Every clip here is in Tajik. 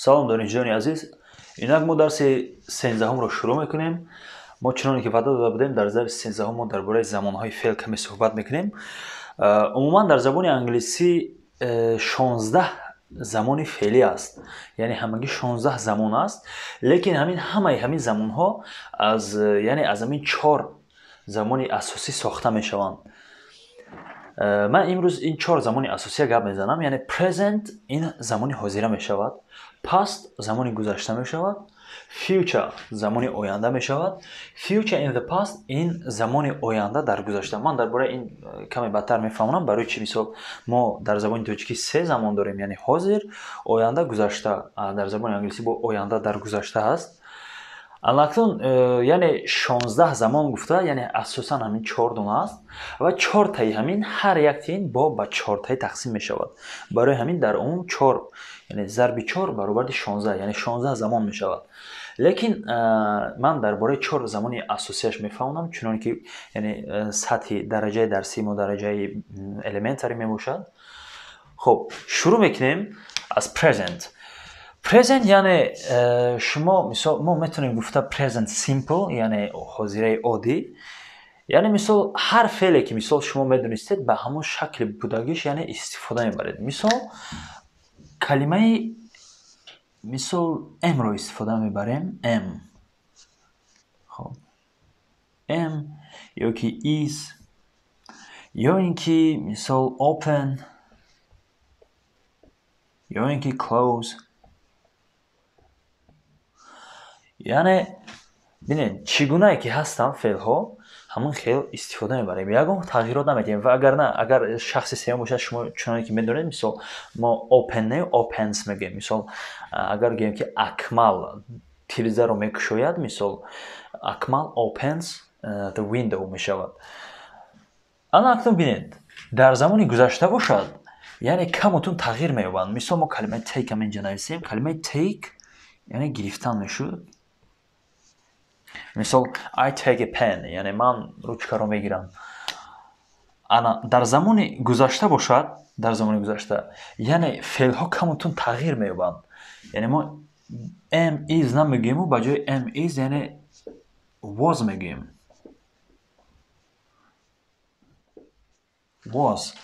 Салом, донишҷӯёни азиз. Инак мо дарси 13-ҳумро шурӯъ мекунем. Мо чуноне ки ваъда дода будем, дар дарси 13-ҳум мо дар бораи замонҳои феъл каме суҳбат мекунем. Умуман дар забони англисӣ 16 замони феълӣ аст, яъне ҳамагӣ 16 замон аст, лекин ҳамин ҳамаи ҳамин замонҳо аз, яъне аз ҳамин чор замони асосӣ сохта мешаванд. Ман имрӯз ин чор замони асосия гап мезанам, яъне present ин замони ҳозира мешавад, past замони гузашта мешавад, future замони оянда мешавад, future in the past ин замони оянда дар гузашта. Ман дар бораи ин каме бадтар мефаҳмонам, барои чӣ мисол мо дар забони тоҷикӣ се замон дорем, яъне ҳозир, оянда, гузашта. Дар забони англисӣ бо оянда дар гузашта ҳаст. Аллакун яъне 16 замон гуфта, яъне асосан ҳамин чор дона аст ва чортаи ҳамин ҳар якти ин бо ба чортаи тақсим мешавад. Барои ҳамин дар умум чор, яъне зарби чор баробари 16, яъне 16 замон мешавад. Лекин ман дар бораи чор замони асосияш мефаҳмонам, чуноне ки яъне сатҳи дараҷаи дарсии мо дараҷаи elementary мебошад. Хуб, шурӯъ мекунем аз present. Present яъне шумо мисол мо метавонем гуфта present simple, яъне ҳозираи оддӣ, яъне мисол ҳар феъле ки мисол шумо медонистед, ба ҳамон шакли будагиш яъне истифода мебаред. Мисол калимаи мисол am-ро истифода мебарем, am. Хоб, am ё ки is, ё ин ки мисол open, ё ин ки close. Яъне бинед, чӣ гунае ки ҳастанд феълҳо, ҳамон хел истифода мебарем, ягон тағйирот намедиҳем. Ва агар на, агар шахси сеюм бошад, шумо чуноне ки медонед, мисол мо open не opens мегӯем. Мисол агар гӯем ки Акмал тирезаро мекушояд, мисол Акмал opens the window мешавад. Ана акнун бинед, дар замони гузашта бошад, яъне камутун тағйир меёбанд. Мисол мо калимаи take ам инҷа нависем, калимаи take яъне гирифтан мешуд. Мисол I take a pen, яъне ман ручкаро мегирам. Ана дар замони гузашта бошад, дар замони гузашта яъне феълҳо камутун тағйир меёбанд. Яъне мо am, is намегӯему, ба ҷои am, is яъне was мегӯем. Was.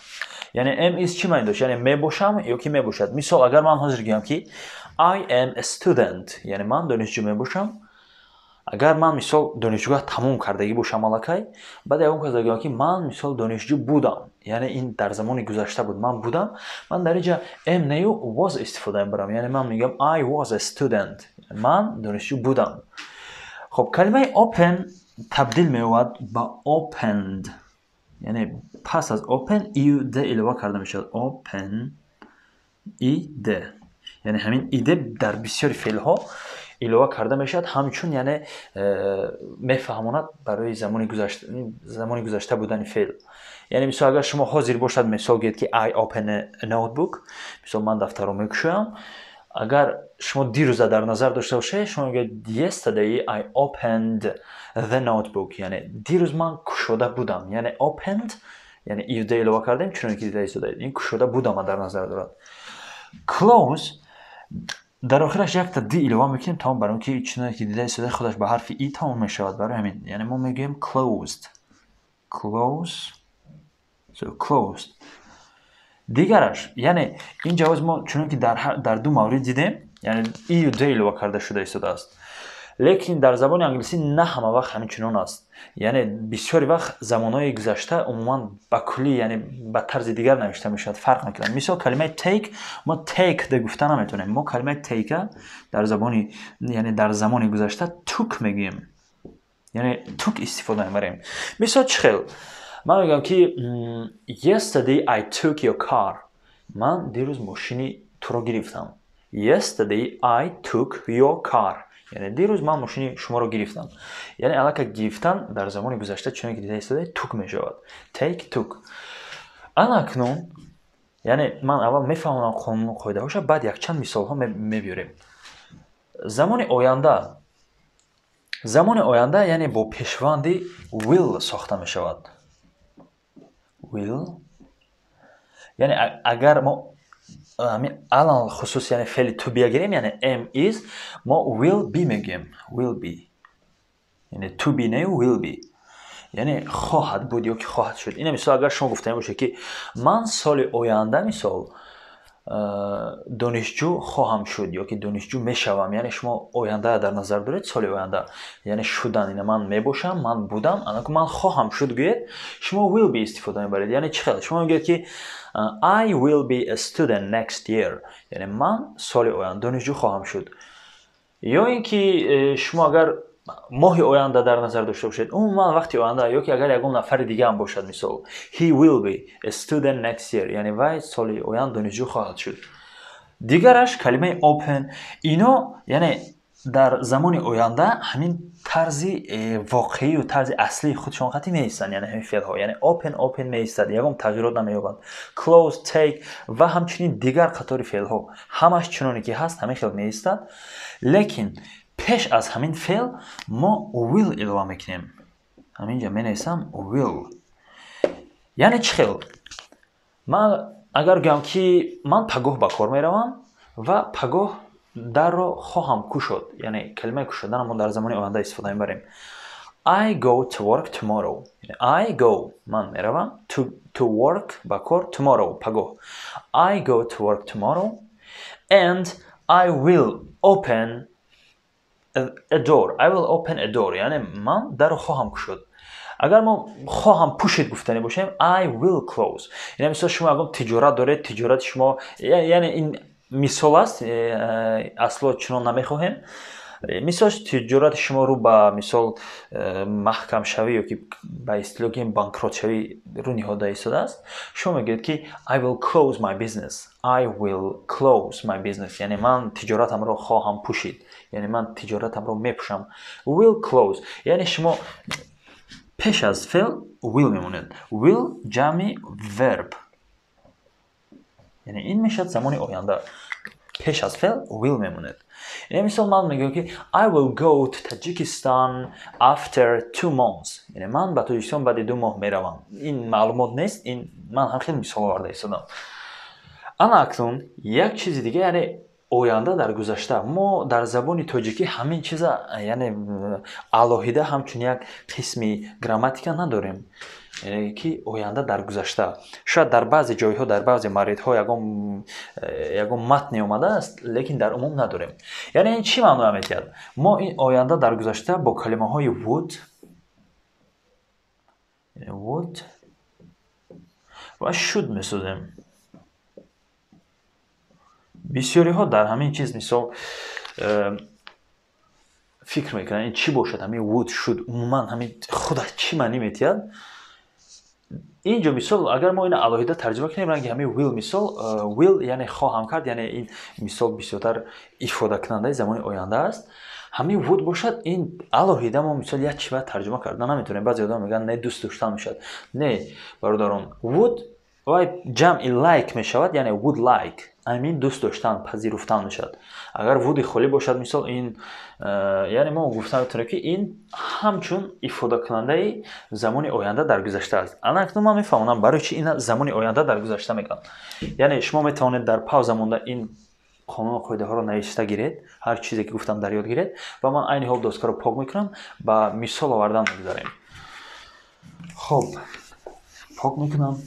Яъне am, is чӣ маъни дошт? Яъне мебошам ё ки мебошад. Мисол агар ман ҳозир гӯям ки I am a student, яъне ман донишҷӯ мебошам. Агар ман мисол донишҷӯгоҳ тамом кардагӣ бошам аллакай, баъд ягон кас гӯям ки ман мисол донишҷӯ будам, яъне ин дар замони гузашта буд, ман будам, ман дар инҷа am нею was истифода мебарам. Яъне ман мегӯям I was a student, ман донишҷӯ будам. Хоб, калимаи open табдил меёбад ба opened, яъне пас аз open e d илова карда мешавад. Open e d, яъне ҳамин e d дар бисёри феълҳо илова карда мешавад, ҳамчун яъне мефаҳмонад барои замони гузашта будани феъл. Яъне мисол агар шумо ҳозир бошад, мисол гӯед ки I open a notebook, мисол ман дафтарро мекушоям. Агар шумо дирӯза дар назар дошта бошед, шумо мегӯед yesterday I opened the notebook, яъне дирӯз ман кушода будам. Яъне opened, яъне ид илова кардем, чуноне ки дида истодаед, ин кушода будама дар назар дорад. Close дар охираш якта д илова мекунем, тамом, барои он ки чуноне ки дида истодаед, худаш ба ҳарфи и тамом мешавад. Барои ҳамин яъне мо мегӯем closed, close, so closed. Дигараш, яъне ин ҷавоз мо чунон ки дар ду маврид дидем, яъне и д илова карда шуда истодааст. Лекин дар забони англисӣ на ҳама вақт ҳамин чунон аст. Яъне бисёри вақт замонҳои гузашта умуман ба куллӣ, яъне ба тарзи дигар навишта мешавад, фарқ мекунад. Мисол калимаи take мо take де гуфта наметавонем. Мо калимаи take дар забони, яъне дар замони гузашта took мегӯем, яъне took истифода мебарем. Мисол чӣ хел? Ман мегӯям ки yesterday I took your car, ман дирӯз мошини туро гирифтам. Yesterday I took your car, яъне дирӯз ман мошини шуморо гирифтам. Яъне аллакай гирифтан дар замони гузашта, чуноне ки дида истодаед, took мешавад. Take, took. Ана акнун яъне ман аввал мефаҳмонам қонуну қоидаҳоша, баъд якчанд мисолҳо мебиёрем. Замони оянда. Замони оянда яъне бо пешванди will сохта мешавад. Will, яъне агар мо ҳамин алалхусус, яъне феъли to be гирем, яъне am, is, мо will be мегӯем. Will be, яъне to be не, will be, яъне хоҳад буд ё ки хоҳад шуд. Ина мисол, агар шумо гуфтанӣ бошед, ки ман соли оянда, мисол, донишҷӯ хоҳам шуд ё ки донишҷӯ мешавам, яъне шумо оянда дар назар доред, соли оянда, яъне шудан. Ина ман мебошам, ман будам, анаку ман хоҳам шуд гӯед, шумо will be истифода мебаред. Яъне чӣ хел? Шумо мегӯед, ки I will be a student next year, яъне ман соли оянда донишҷӯ хоҳам шуд. Ё ин ки шумо агар моҳи оянда дар назар дошта бошед, умуман вақти оянда, ё ки агар ягон нафари дигаам бошад, мисол, he will be a student next year, яъне вай соли оянда донишҷӯ хоҳад шуд. Дигараш калимаи open. Ино, яъне дар замони оянда ҳамин тарзи воқеию тарзи аслии худшон қатӣ меистанд, яъне ҳамин феълҳо, яъне open, open меистад, ягон тағйирот намеёбанд. Close, take ва ҳамчунин дигар қатори феълҳо ҳамаш чуноне ки ҳаст, ҳамин хел меистад, лекин пеш аз ҳамин феъл мо will илова мекунем. Ҳаминҷа менависам will. Яъне чӣ хел? Ман агар гӯям, ки ман пагоҳ ба кор меравам ва пагоҳ дарро хоҳам кушод, яъне калимаи кушоданро мо дар замони оянда истифода мебарем. I go to work tomorrow. I go, ман меравам, to work, ба кор, tomorrow, пагоҳ. I go to work tomorrow and I will open a door. I will open a door, яъне ман дарро хоҳам кушод. Агар мо хоҳам пӯшид гуфтанӣ бошем, I will close. Яъне мисол, шумо ягон тиҷорат доред, тиҷорати шумо, яъне ин мисол аст, асло чунон намехоҳем. Мисол, тиҷорати шумо рӯ ба, мисол, маҳкамшавӣ ё ки ба истилоҳ гӯем, банкротшавӣ рӯ ниҳода истодааст, шумо мегӯед, ки I will close my business. I will close my business, яъне ман тиҷоратамро хоҳам пӯшид, яъне ман тиҷоратамро мепӯшам. Will close, яъне шумо пеш аз феъл will мемонед, will ҷамъи verb, яъне ин мешавад замони оянда, пеш аз феъл will мемонед. Яъне мисол, ман мегӯям, ки I will go to Tajikistan after 2 months, яъне ман ба Тоҷикистон баъди 2 моҳ меравам. Ин маълумот нест, ин ман ҳам хеле мисол оварда истодам. Ана акнун як чизи дига, яъне оянда дар гузашта. Мо дар забони тоҷикӣ ҳамин чиза, яъне алоҳида ҳамчун як қисми грамматика надорем, ки оянда дар гузашта. Шояд дар баъзе ҷойҳо, дар баъзе мавридҳо ягон матне омадааст, лекин дар умум надорем. Яъне ин чӣ маъноя медиҳад? Мо ин оянда дар гузашта бо калимаҳои would ва should месозем. Бисёриҳо дар ҳамин чиз, мисол, фикр мекунанд, ин чӣ бошад, ҳамин would, should, умуман ҳамин худа чӣ маънӣ метиҳад инҷо? Мисол, агар мо ина алоҳида тарҷума кунем, ранги ҳамин will, мисол, will яъне хоҳам кард, яъне ин, мисол, бисёртар ифодакунандаи замони оянда аст. Ҳамин would бошад, ин алоҳида мо, мисол, як чи бояд тарҷума карда наметавонем. Баъзе одам мегӯянд, не, дӯст доштан мешавад. Не, бародарон, would вай ҷамъи like мешавад, яъне would like, ҳамин дӯст доштан, пазируфтан мешавад. Агар would и холӣ бошад, мисол, ин яъне мо гуфта метавонем, ки ин ҳамчун ифодакунандаи замони оянда дар гузашта аст. Ана акнун ман мефаҳмонам, барои чи ина замони оянда дар гузашта мегӯям. Яъне шумо метавонед дар пауза монда ин қонуну қоидаҳоро навишта гиред, ҳар чизе ки гуфтам дар ёд гиред, ва ман айни ҳол доскаро пок мекунам, ба мисол овардан мегузарем. Хоб, пок мекунам.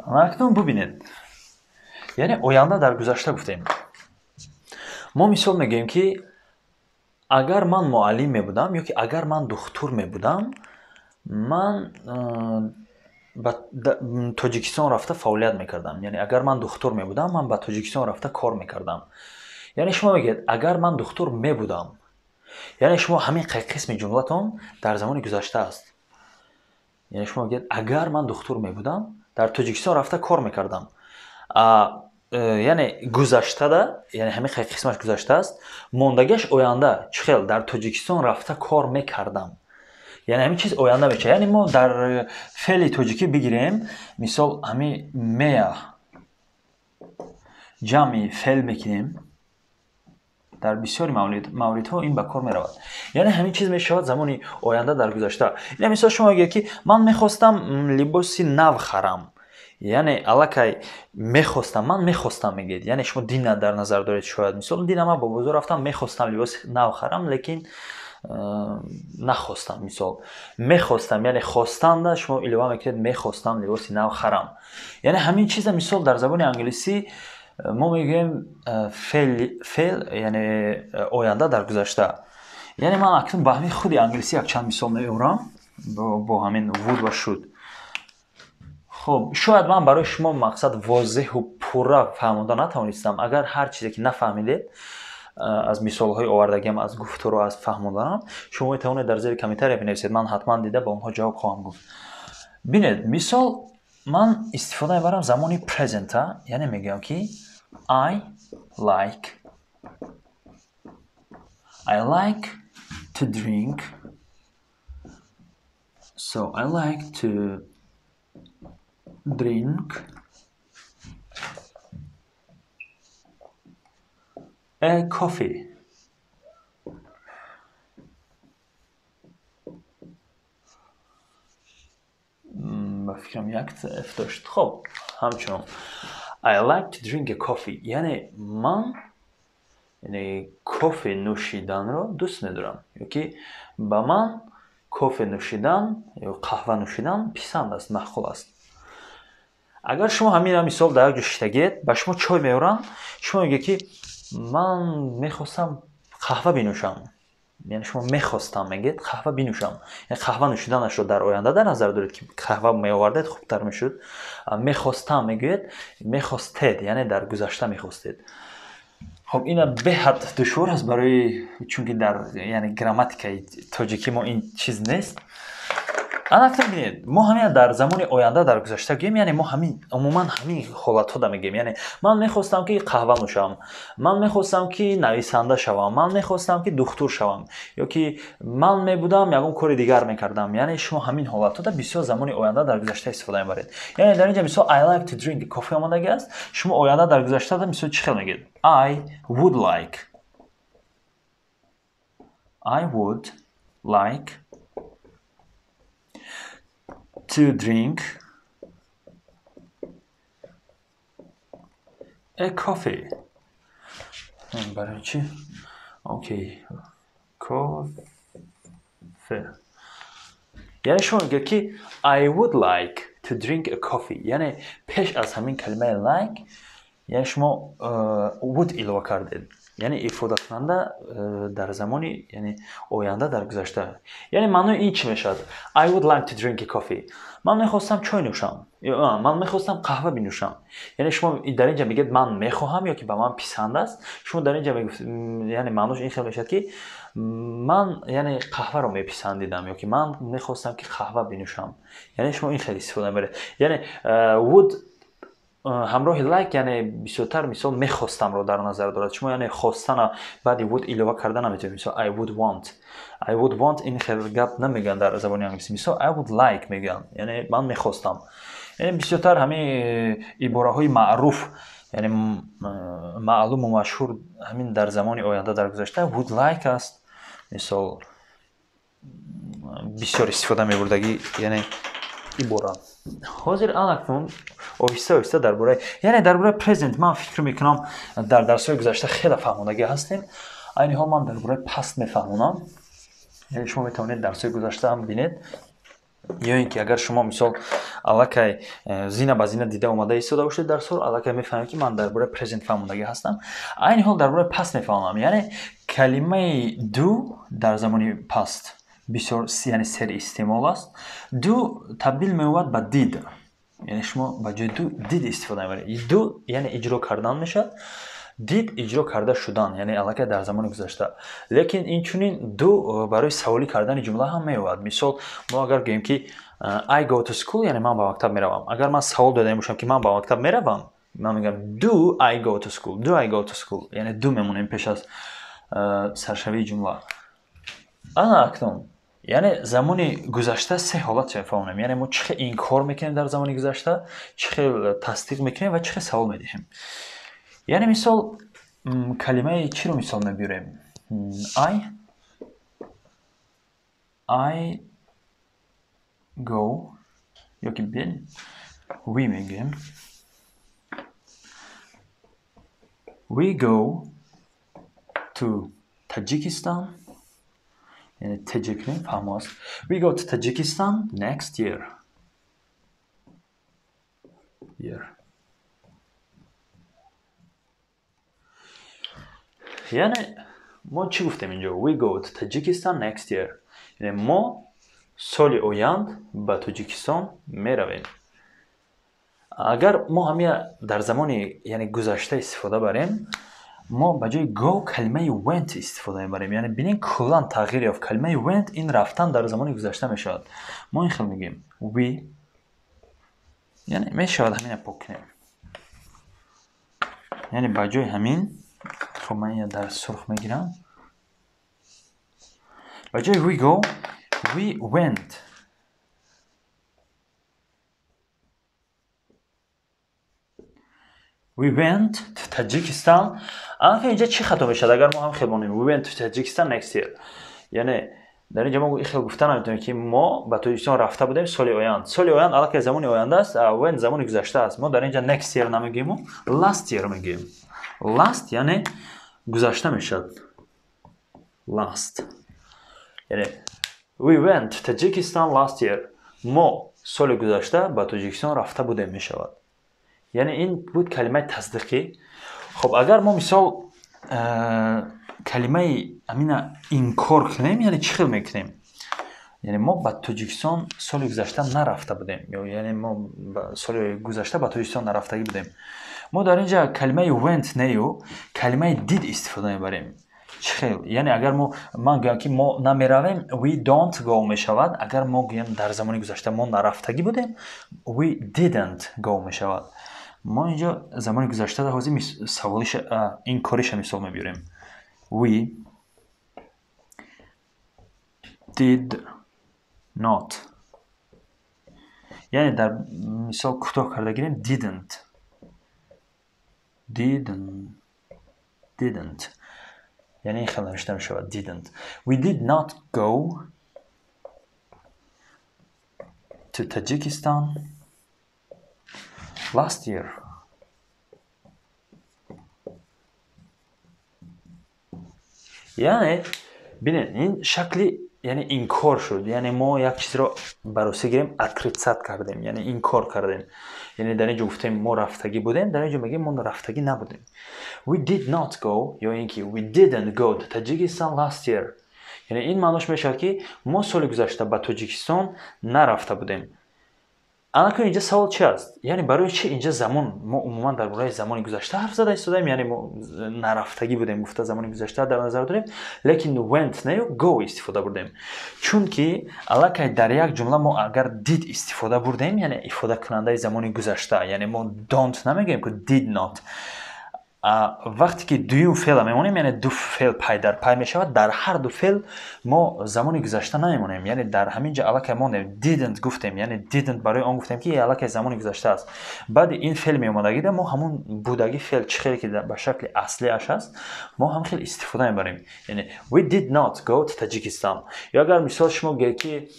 Акнун бубинед, яъне оянда дар гузашта гуфтем. Мо, мисол, мегӯем, ки агар ман муаллим мебудам ё ки агар ман духтур мебудам, ман ба Тоҷикистон рафта фаъолият мекардам. Яъне агар ман духтур мебудам, ман ба Тоҷикистон рафта кор мекардам. Яъне шумо мегӯед, агар ман духтур мебудам, яъне шумо ҳамин қисми ҷумлатон дар замони гузашта аст. Яъне шумо мегӯед, агар ман духтур мебудам, дар Тоҷикистон рафта кор мекардам. Яъне гузаштада, яъне ҳамин қисмаш гузашта аст, мондагиаш оянда. Чӣ хел? Дар Тоҷикистон рафта кор мекардам, яъне ҳамин чиз оянда мешавад. Яъне мо дар феъли тоҷикӣ бигирем, мисол, ҳамин мея ҷамъи феъл мекунем. Дар бисёри мавридҳо ин ба кор меравад. Яъне ҳамин чиз мешавад замони оянда дар гузашта. Ина мисол шумо мегӯед, ки ман мехостам либоси нав харам. Яъне аллакай мехостам, ман мехостам мегӯед. Яъне шумо дина дар назар доред шояд. Мисол дина ман ба бозор рафтам, мехостам либоси нав харам, лекин нахостам. Мисол мехостам, яъне хостанда шумо илова мекунед мехостам либоси нав харам. Яъне ҳамин чиза мисол дар забони англисӣ мо мегӯем феъл, яъне оянда дар гузашта. Яъне ман акнун ба ҳамин худи англисӣ якчанд мисол меорам бо ҳамин would ва should. Хуб, шояд ман барои шумо мақсад возеҳу пурра фаҳмонда натавонистам. Агар ҳар чизе ки нафаҳмидед аз мисолҳои овардагиам, аз гуфтору аз фаҳмонданам, шумо метавонед дар зери комментария бинависед, ман ҳатман дида ба онҳо ҷавоб хоҳам гуфт. Бинед, мисол ман истифода мебарам замони present-а, яъне мегӯям ки I like to drink, so I like to drink a coffee. Ба фикрам як F дошт. Хоб, ҳамчунон I like to drink a coffee, яъне ман яъне кофе нӯшиданро дӯст медорам, ё ки ба ман кофе нӯшидан ё қаҳва нӯшидан писанд аст, маъқул аст. Агар шумо ҳамин мисол дар як ҷо шиштагиед, ба шумо чой меоранд, шумо мегӯед ки ман мехостам қаҳва бинӯшам. Яъне шумо мехостам мегӯед қаҳва бинӯшам. Яъне қаҳва нӯшиданашро дар оянда дар назар доред ки қаҳва меовардед хубтар мешуд. Мехостам мегӯед, мехостед, яъне дар гузашта мехостед. Хоб, ина беҳад душвор аст барои, чунки дар яъне грамматикаи тоҷикӣ мо ин чиз нест. Анакнун бинед, мо ҳамин дар замони оянда дар гузашта гӯем, яъне мо ҳамин умуман ҳамин ҳолатҳо мегӯем. Яъне ман мехостам ки қаҳва нӯшам, ман мехостам ки нависанда шавам, ман мехостам ки духтур шавам, ё ки ман мебудам ягон кори дигар мекардам. Яъне шумо ҳамин ҳолатҳода бисёр замони оянда дар гузашта истифода мебаред. Яъне дар инҷа мисол I like to drink coffee омадаги аст. Шумо оянда дар гузаштада мисол чӣ хел мегӯед? I would like, I would like to drink a coffee. Барои чӣ? Окей. Кофе. Яъне шумо мегӯед ки I would like to drink a coffee. Яъне пеш аз ҳамин калимаи like, яъне шумо would илова кардед. Яъне ифодакунанда дар замони, яъне оянда дар гузашта. Яъне маънои ин чӣ мешавад? I would like to drink a coffee. Ман мехостам чой нӯшам. Ман мехостам қаҳва бинӯшам. Яъне шумо дар инҷа мегӯед ман мехоҳам ё ки ба ман писанд аст. Шумо дар инҷа мегуфт, яъне маънош ин хел мешавад ки ман яъне қаҳваро меписандидам ё ки ман мехостам ки қаҳва бинӯшам. Яъне шумо ин хел истифода мебаред. Яъне would ҳамроҳи like, яъне бисёртар мисол мехостамро дар назар дорад. Шумо яъне хостана баъди would илова карда наметавонед. Мисол I would want. I would want ин хел гап намегӯянд дар забони англисӣ. Мисол I would like мегӯянд. Яъне ман мехостам. Яъне бисёртар ҳамин ибораҳои маъруф, яъне маълуму машҳур ҳамин дар замони оянда дар гузашта would like аст. Мисол бисёр истифода мебурдагӣ, яъне ибора. Ҳозир анакнун оҳиста оҳиста дар бораи, яъне дар бораи present ман фикр мекунам дар дарсҳои гузашта хеле фаҳмондагӣ ҳастем. Айни ҳол ман дар бораи past мефаҳмонам. Яъне шумо метавонед дарсҳои гузашта ҳам бинед, ё ин ки агар шумо мисол аллакай зина ба зина дида омада истода бошед дарсҳоро, аллакай мефаҳмед ки ман дар бораи present фаҳмондагӣ ҳастам. Айни ҳол дар бораи past мефаҳмонам. Яъне калимаи do дар замони past бисёр, яъне серистеъмол аст. Do табдил меёбад ба did. Яъне шумо ба ҷои do did истифода мебаред. Do яъне иҷро кардан мешавад, did иҷро карда шудан, яъне аллакай дар замони гузашта. Лекин инчунин do барои саволӣ кардани ҷумла ҳам меёбад. Мисол мо агар гӯем ки I go to school, яъне ман ба мактаб меравам. Агар ман савол дода бошам ки ман ба мактаб меравам, ман мегӯям do I go to school, do I go to school, яъне do мемонем пеш аз саршавии ҷумла. Ана акнун яъне замони гузашта се ҳолат мефаҳмонем. Яъне мо чӣ хел инкор мекунем дар замони гузашта, чӣ хел тасдиқ мекунем ва чӣ хел савол медиҳем. Яъне мисол Калимаи чиро мисол мебиёрем? I go ёки бин we мегӯем. We go to Tajikistan. Яъне таҷик не, фаҳмо аст. We go to Tajikistan next year. Яъне мо чӣ гуфтем инҷо? We go to Tajikistan next year. Яъне мо соли оянд ба Тоҷикистон меравем. Агар мо ҳамия дар замони, яъне гузашта истифода барем, мо ба ҷои go калимаи went истифода мебарем. Яъне бинед, куллан тағйир ёфт. Калимаи went ин рафтан дар замони гузашта мешавад. Мо ин хел мегӯем we, яъне мешавад ҳамина пок кунем. Яъне ба ҷои ҳамин, хоб, ман ина дар сурх мегирам. Ба ҷои we go we went. We went to Tajikistan. Анака инҷа чӣ хато мешавад, агар мо ҳам хел монем? We went to Tajikistan next year. Яъне дар инҷа мо хел гуфта наметавонем, ки мо ба Тоҷикистон рафта будем соли оянд. Соли оянд аллакай замони оянда аст, went замони гузашта аст. Мо дар инҷа next year намегӯем, last year мегӯем. Last яъне гузашта мешавад. Last. Яъне we went to Tajikistan last year. Мо соли гузашта ба Тоҷикистон рафта будем мешавад. Яъне ин буд калимаи тасдиқӣ. Хоб, агар мо мисол калимаи амина инкор кунем, яъне чӣ хел мекунем? Яъне мо ба Тоҷикистон соли гузашта нарафта будем, яъне мо соли гузашта ба Тоҷикистон нарафтагӣ будем. Мо дар инҷа калимаи went нею калимаи did истифода мебарем. Чӣ хел? Яъне агар мо ман гӯям, ки мо намеравем, we don't go мешавад. Агар мо гӯям, дар замони гузашта мо нарафтагӣ будем, we didn't go мешавад. Мо инҷо замони гузашта ҳозир саволиша, инкориша мисол мебиёрем. We did not. Яъне дар мисол кӯтоҳ карда гирем, didn't. Didn't. Яъне ин хел навишта мешавад, didn't. We did not go to Tajikistan last year. Яъне бинед, ин шакли, яъне инкор шуд. Яъне мо як чизро ба русӣ гирем, отрицать кардем, яъне инкор кардем. Яъне дар ин ҷо гуфтем, мо рафтагӣ будем, дар ин ҷо мегӯем, мо рафтагӣ набудем. We did not go ё ин ки we didn't go to Tajikistan last year. Яъне ин маънош мешавад, ки мо соли гузашта ба Тоҷикистон нарафта будем. Анакун инҷа савол чи аст? Яъне барои чи инҷа замон, мо умуман дар бораи замони гузашта ҳарф зада истодаем, яъне мо нарафтагӣ будем гуфта замони гузашта дар назар дорем, лекин went нею go истифода бурдем? Чунки аллакай дар як ҷумла мо агар did истифода бурдем, яъне ифодакунандаи замони гузашта, яъне мо don't намегӯем ку, did not. Вақте ки дуюм феъла мемонем, яъне ду феъл пай дар пай мешавад, дар ҳар ду феъл мо замони гузашта намемонем. Яъне дар ҳамин ҷо аллакай мондем, didn't гуфтем, яъне didn't барои он гуфтем, ки аллакай замони гузашта аст. Баъди ин феъл меомадагида, мо ҳамон будаги феъл, чӣ хеле ки ба шакли аслиаш аст, мо ҳам хел истифода мебарем. Яъне we did not go to Tajikistan. Ё агар мисол шумо гӯед, ки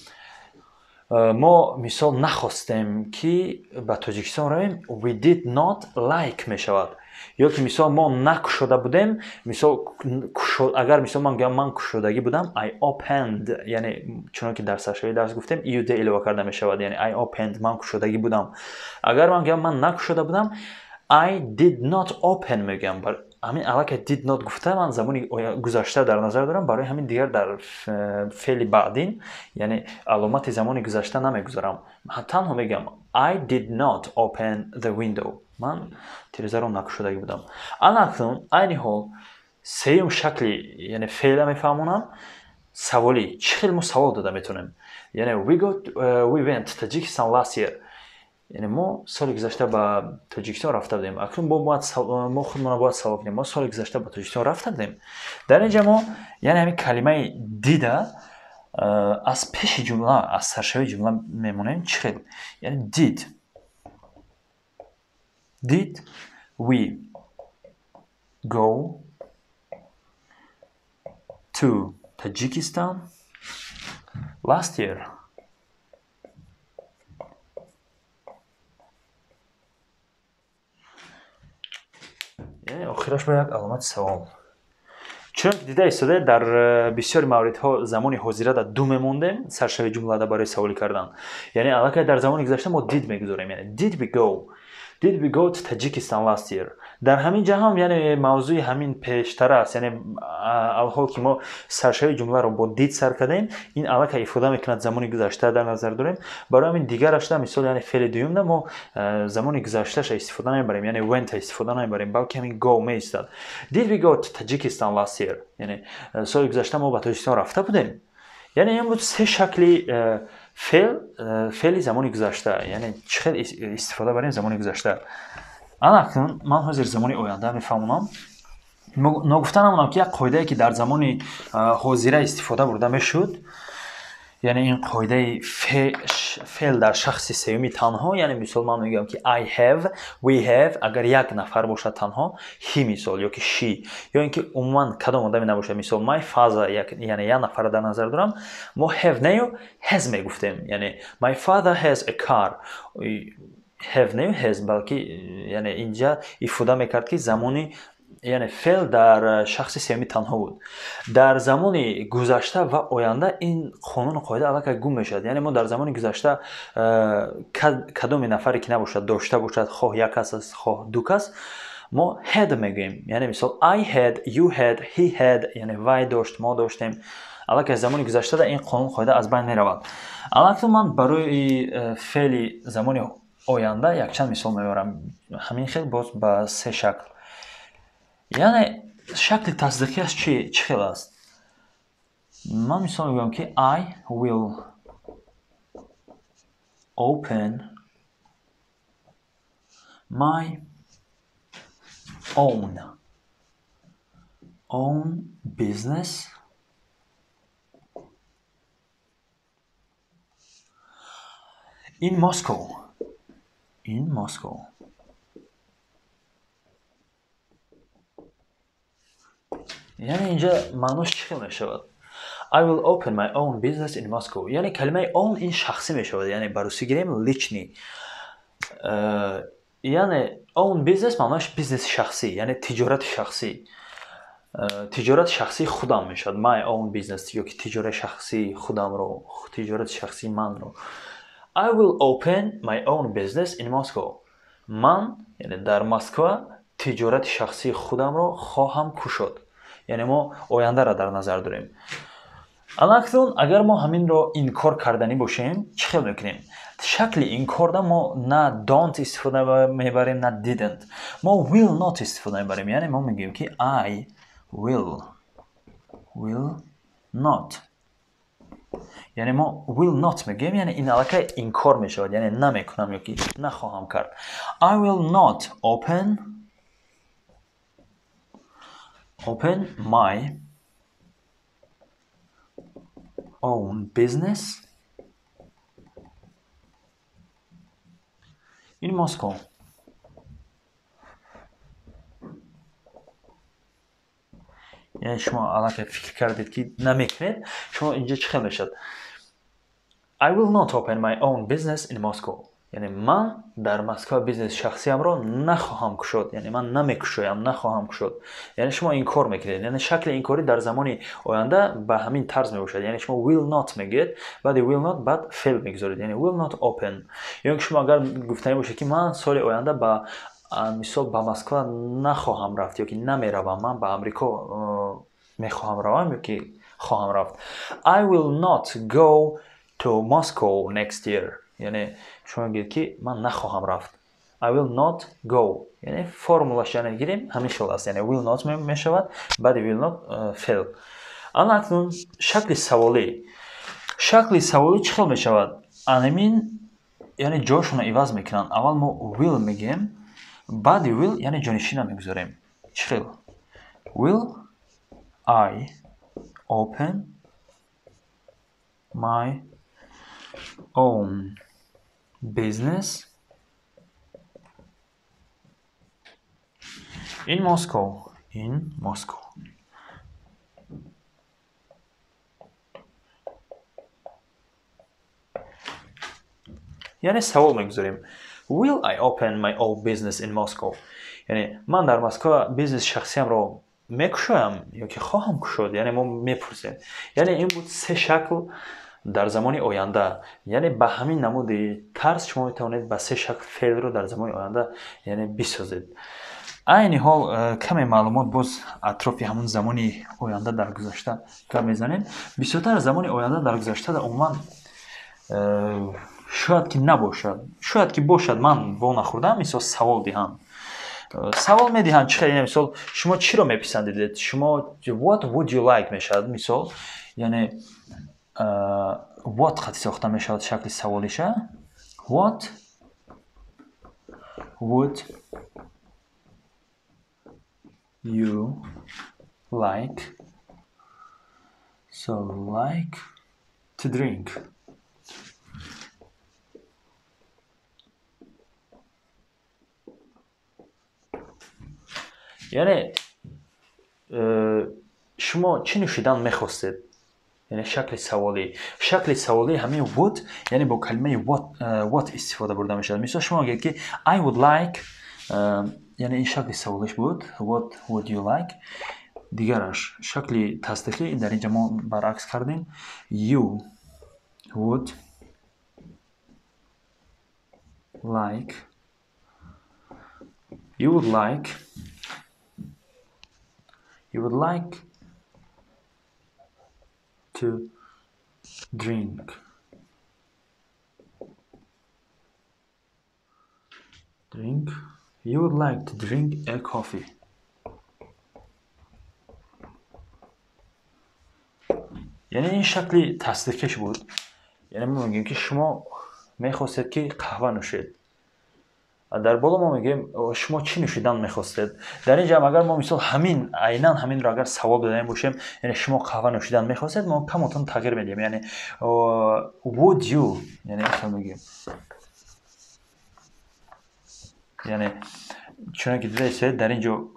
мо мисол нахостем, ки ба Тоҷикистон равем, we did not like мешавад. Ё ки мисол мо накушода будем, мисол агар мисол ман гӯям, ман кушодагӣ будам, I opened, яъне чунон ки дар саршавии дарс гуфтем, ed илова карда мешавад, яъне I opened, ман кушодагӣ будам. Агар ман гӯям, ман накушода будам, I did not open мегӯям. Ҳамин аллакай did not гуфта, ман замони гузашта дар назар дорам, барои ҳамин дигар дар феъли баъдин, яъне аломати замони гузашта намегузорам, танҳо мегӯям I did not open the window, ман тирезаро накушодагӣ будам. Ана акнун айни ҳол сеюм шакли, яъне феъла мефаҳмонам, саволӣ. Чӣ хел мо савол дода метавонем? Яъне we went to Tajikistan last year, яъне мо соли гузашта ба Тоҷикистон рафта будем. Акнун мо худмона бояд савол кунем: мо соли гузашта ба Тоҷикистон рафта будем? Дар ин ҷа мо, яъне ҳамин калимаи did а аз пеши ҷумла, аз саршавии ҷумла мемонем. Чӣ хел? Яъне did we go to Tajikistan last year? Яъне охираш ба як аломати савол. Чунон ки дида истода, дар бисёри мавридҳо замони ҳозира дар ду мемондем саршави ҷумлада барои саволӣ кардан. Яъне аллакай дар замони гузашта мо did мегузорем. Яъне did we go? Did we go to Tajikistan last year? Дар ҳамин ҷа ҳам, яъне мавзӯи ҳамин пештара аст. Яъне алҳол ки мо саршави ҷумларо бо did сар кардем, ин аллакай ифода мекунад замони гузашта дар назар дорем. Барои ҳамин дигарашда, мисол, яъне феъли дуюмда мо замони гузашташа истифода намебарем, яъне went истифода намебарем, балки ҳамин go меистад. Did we go to Tajikistan last year? Яъне соли гузашта мо ба Тоҷикистон рафта будем. Яъне ин буд се шакли феъл, феъли замони гузашта, яъне чӣ хел истифода барем замони гузашта. Ана акнун ман ҳозир замони оянда мефаҳмонам. Ногуфта намонам, ки як қоидае, ки дар замони ҳозира истифода бурда мешуд, яъне ин қоидаи феъл дар шахси сеюми танҳо. Яъне мисол, ман мегӯям, ки I have, we have, агар як нафар бошад танҳо, he мисол, ё ки she, ё ин ки умуман кадом одаме набошад, мисол my father, яъне як нафарро дар назар дорам, мо have нею has мегуфтем. Яъне my father has a car. Have нею has, балки яъне инҷа ифода мекард, ки замони, яъне феъл дар шахси сеюми танҳо буд. Дар замони гузашта ва оянда ин қонуну қоида аллакай гум мешавад. Яъне мо дар замони гузашта кадоме нафаре ки набошад, дошта бошад, хоҳ як кас аст, хоҳ ду кас, мо had мегӯем. Яъне мисол I had, you had, he had, яъне вай дошт, мо доштем. Аллакай замони гузаштада ин қонун қоида аз байн меравад. Аллакай ман барои феъли замони оянда якчанд мисол меорам, ҳамин хел боз ба се шакл. Яъне шакли тасдиқиаш чӣ хел аст? Ман мисол мегӯям, ки I will open my own business in Moscow. In Moscow. Яъне инҷа маънош чӣ хел мешавад? I will open my own business in Moscow. Яъне калимаи own ин шахсӣ мешавад, яъне ба русӣ гирем личный. Яъне own business маъноаш бизнеси шахсӣ, яъне тиҷорати шахсӣ. Тиҷорати шахсии худам мешавад. My own business ё ки тиҷорати шахсии худамро, тиҷорати шахсии манро. I will open my own business in Moscow. Ман, яъне дар Москва тиҷорати шахсии худамро хоҳам кушод. Яъне мо ояндаро дар назар дорем. Алакнун агар мо ҳаминро инкор карданӣ бошем, чӣ хел мекунем? Шакли инкорда мо на don't истифода мебарем, на didn't. Мо will not истифода мебарем. Яъне мо мегӯем, ки I will not. Яъне мо will not мегӯем, яъне ин аллакай инкор мешавад, яъне намекунам ё ки нахоҳам кард. I will not open my own business in Moscow. Яъне шумо аллакай фикр кардед, ки намекунед, шумо инҷа чӣ хел мешавад? I will not open my own business in Moscow. Яъне ман дар Москва бизнеси шахсиамро нахоҳам кушод, яъне ман намекушоям, нахоҳам кушод. Яъне шумо инкор мекунед. Яъне шакли инкорӣ дар замони оянда ба ҳамин тарз мебошад. Яъне шумо will not мегӯед, баъди will not баъд феъл мегузоред, яъне will not open. Ё ин ки шумо агар гуфтанӣ бошед, ки ман соли оянда ба мисол ба Москва нахоҳам рафт ё ки намеравам, ман ба Амрико мехоҳам равам ё ки хоҳам рафт. I will not go to Moscow next year. Яъне шумо мегӯед, ки ман нахоҳам рафт. I will not go. Яъне формулаш, яъне гирем, ҳамин хел аст. Яъне will not мешавад, баъди will not феъл. Ана акнун шакли саволӣ. Шакли саволӣ чӣ хел мешавад? Анамин, яъне ҷошонро иваз мекунанд. Аввал мо will мегӯем, баъди will яъне ҷонишина мегузорем. Чӣ хел? Will I open my own business in Moscow? In Moscow. Яъне савол мегузорем. Will I open my own business in Moscow? Яъне ман дар Москва бизнеси шахсиамро мекушоям ё ки хоҳам кушод? Яъне мо мепурсем. Яъне ин буд се шакл дар замони оянда. Яъне ба ҳамин намуди тарз шумо метавонед ба се шакл феълро дар замони оянда яъне бисозед. Айни ҳол каме маълумот боз атрофи ҳамун замони оянда дар гузашта гап мезанем. Бисёртар замони оянда дар гузашта умуман шояд ки набошад, шояд ки бошад, ман во нахӯрдам. Мисол савол диҳам, савол медиҳанд чӣ хел, мисол шумо чиро меписандидед, шумо what would you like мешавад, мисол яъне what хати сохта мешавад шакли саволиша. What would you like, so like to drink? Яъне шумо чӣ нӯшидан мехостед? Яъне шакли саволӣ, шакли саволӣ ҳамин would, яъне бо калимаи what истифода бурда мешавад. Мисол шумо мегӯед ки I would like, яъне ин шакли саволиш буд, what would you like. Дигараш шакли тасдиқӣ дар инҷа мо баръакс кардем. You would like, you would like, you would like to drink. Drink. You would like to drink a coffee. Яъне ин шакли тасдиқиш буд. Яъне мо мегӯем ки шумо мехостед ки қаҳва нӯшед. Дар боло мо мегӯем шумо чӣ нӯшидан мехостед. Дар ин ҷа агар мо мисол ҳамин айнан ҳаминро агар савол додаем бошем, яъне шумо қаҳва нӯшидан мехостед, мо камотон тағйир медиҳем. Яъне would you, яъне хел мегӯем. Яъне чунон ки дида истед, дар ин ҷо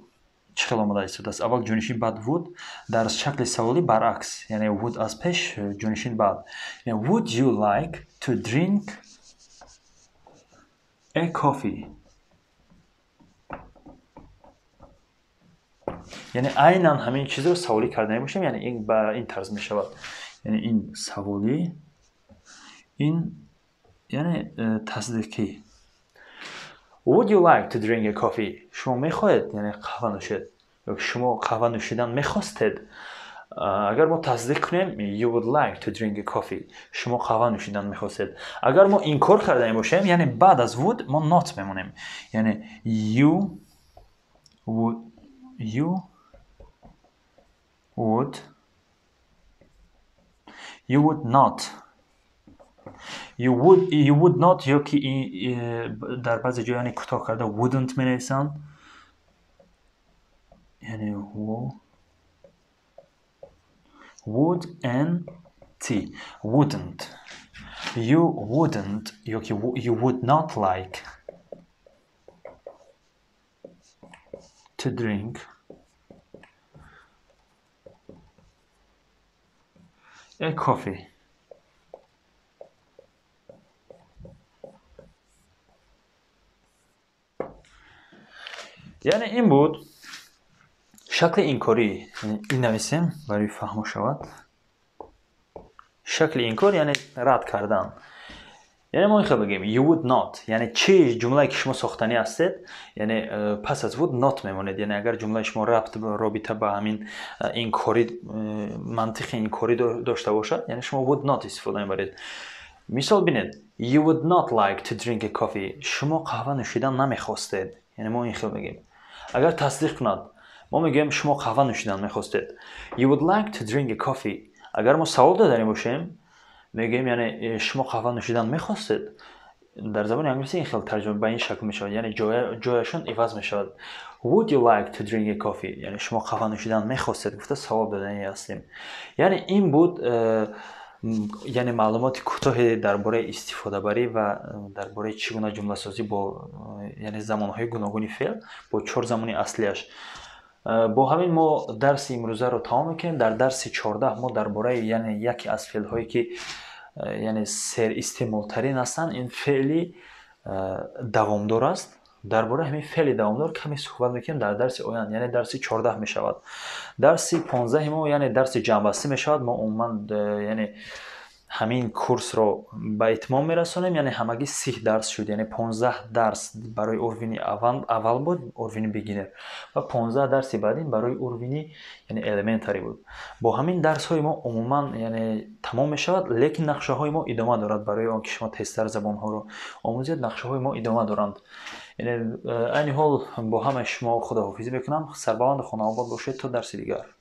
чӣ хел омода истодааст? Аввал ҷонишин, баъд would. Дар шакли саволӣ баръакс, яъне would аз пеш, ҷонишин баъд. Would you like to drink a coffee? Яъне айнан ҳамин чизро саволӣ карда мебошем, яъне ин ба ин тарз мешавад. Яъне ин саволӣ, ин яъне тасдиқӣ. Would you like to drink a coffee? Шумо мехоҳед яъне қаҳва нӯшед ё шумо қаҳва нӯшидан мехостед? Агар мо тасдиқ кунем, you would like to drink a coffee, шумо қаҳва нӯшидан мехостед. Агар мо инкор карда бошем, яъне баъд аз would мо not мемонем. Яъне you would, you would, you would not, you would, you would not, ё ки дар баъзе ҷо яъне кӯтоҳ карда wouldn't менависанд. Яъне would and t, wouldn't, you wouldn't, ё ки you would not like to drink a coffee. Яъне ин буд шакли инкорӣ. Ин нависем барои фаҳмо шавад. Шакли инкор яъне рад кардан. Яъне мо инхел бигӯем you would not, яъне чӣ ҷумлае ки шумо сохтанӣ ҳастед, яъне пас аз would not мемонед. Яъне агар ҷумлаи шумо рабт робита ба ҳамин инкорӣ, мантиқи инкорӣ дошта бошад, яъне шумо would not истифода мебаред. Мисол бинед, you would not like to drink a coffee, шумо қаҳва нӯшидан намехостед. Яъне мо инхел мегӯем. Агар тасдиқ кунад, мо мегӯем шумо қаҳва нӯшидан мехостед. You would like to drink a coffee. Агар мо савол додани бошем, мегӯем яъне шумо қаҳва нӯшидан мехостед. Дар забони англисӣ ин хел тарҷума ба ин шакл мешавад, яъне ҷояшон иваз мешавад. Would you like to drink a coffee? Яъне шумо қаҳва нӯшидан мехостед гуфта савол додани ҳастем. Яъне ин буд яъне маълумоти кӯтоҳе дар бораи истифодабарӣ ва дар бораи чӣ гуна ҷумласозӣ бо яъне замонҳои гуногуни феъл бо чор замони аслиаш. Бо ҳамин мо дарси имрӯзаро тамом мекунем. Дар дарси 14 мо дар бораи, яъне, яке аз феълҳое, ки яъне серистеъмолтарин ҳастанд, ин феъли давомдор аст. Дар бораи ҳамин феъли давомдор каме суҳбат мекунем дар дарси оянда, яъне дарси 14 мешавад. Дарси 15-и мо, яъне дарси ҷамъбастӣ мешавад. Мо умуман, яъне, ҳамин курсро ба итмом мерасонем, яъне ҳамагӣ 30 дарс шуд, яъне 15 дарс барои уровень и аввал буд, уровень и beginner, ва 15 дарси баъдин барои уровень и, яъне, elementary буд. Бо ҳамин дарсҳои мо умуман, яъне, тамом мешавад, лекин нақшаҳои мо идома дорад. Барои он ки шумо тезтар забонҳоро омӯзед, нақшаҳои мо идома доранд. Яъне айни ҳол бо ҳамаи шумо худоҳофизӣ мекунам. Сарбаланду хонаобод бошед то дарси дигар.